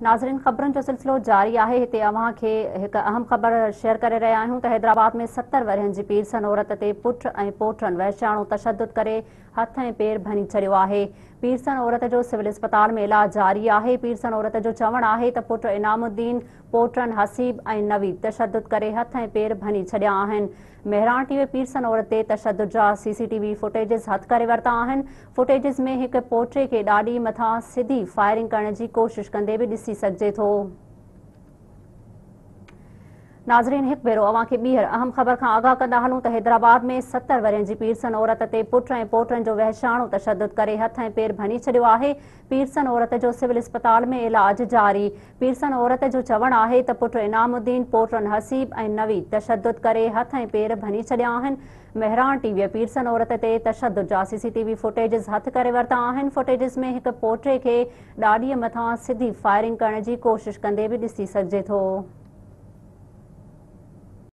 ناظرين، خبرن جو سلسلو جاري آهي. هتي اوهان کي هڪ اهم خبر شيئر ڪري رهيا آهيون ته حيدرآباد ۾ 70 ورهين جي پيرسن عورت تي پٽ ۽ پوٽن وحشياڻو تشدد ڪري هٿ ۽ پير ڀڃي ڇڏيو آهي. پيرسن عورت جو سول اسپتال ۾ علاج جاري آهي. پيرسن عورت جو چوڻ آهي ته پٽ انعام الدين، پوٽن حسيب ۽ نويد تشدد ڪري هٿ ۽ پير ڀڃي ڇڏيا آهن. مهراڻ ٽي وي پيرسن عورت تي تشدد جا سي سي ٽي وي فوٽيجز هٿ ڪري ورتا آهن. فوٽيجز ۾ هڪ پوٽي کي ڏاڏي مٿان سڌي فائرنگ ڪرڻ جي ڪوشش ڪندي به ڏسي سگهجي ٿو. ناظرين، هڪ ڀيرو اوهان کي ٻيهر اهم خبر کان آگاهه ڪندا هلون ته حيدرآباد ۾ 70 ورهين جي پيرسن عورت تي پٽ ۽ پوٽن جو وحشياڻو تشدد ڪري هٿ ۽ پير ڀڃي ڇڏيو آهي. پيرسن عورت جو سول اسپتال ۾ علاج جاري. پيرسن عورت جو چوڻ آهي ته پٽ انعام الدين، پوٽن حسيب ۽ نويد تشدد ڪري هٿ ۽ پير ڀڃي ڇڏيا آهن. مهراڻ ٽي وي پيرسن عورت تي تشدد جا سي سي ٽي وي فوٽيجز هٿ ڪري ورتا آهن. فوٽيجز ۾ هڪ پوٽي کي ڏاڏيء مٿان سڌي فائرنگ ڪرڻ جي ڪوشش ڪندي به ڏسي سگهجي ٿو.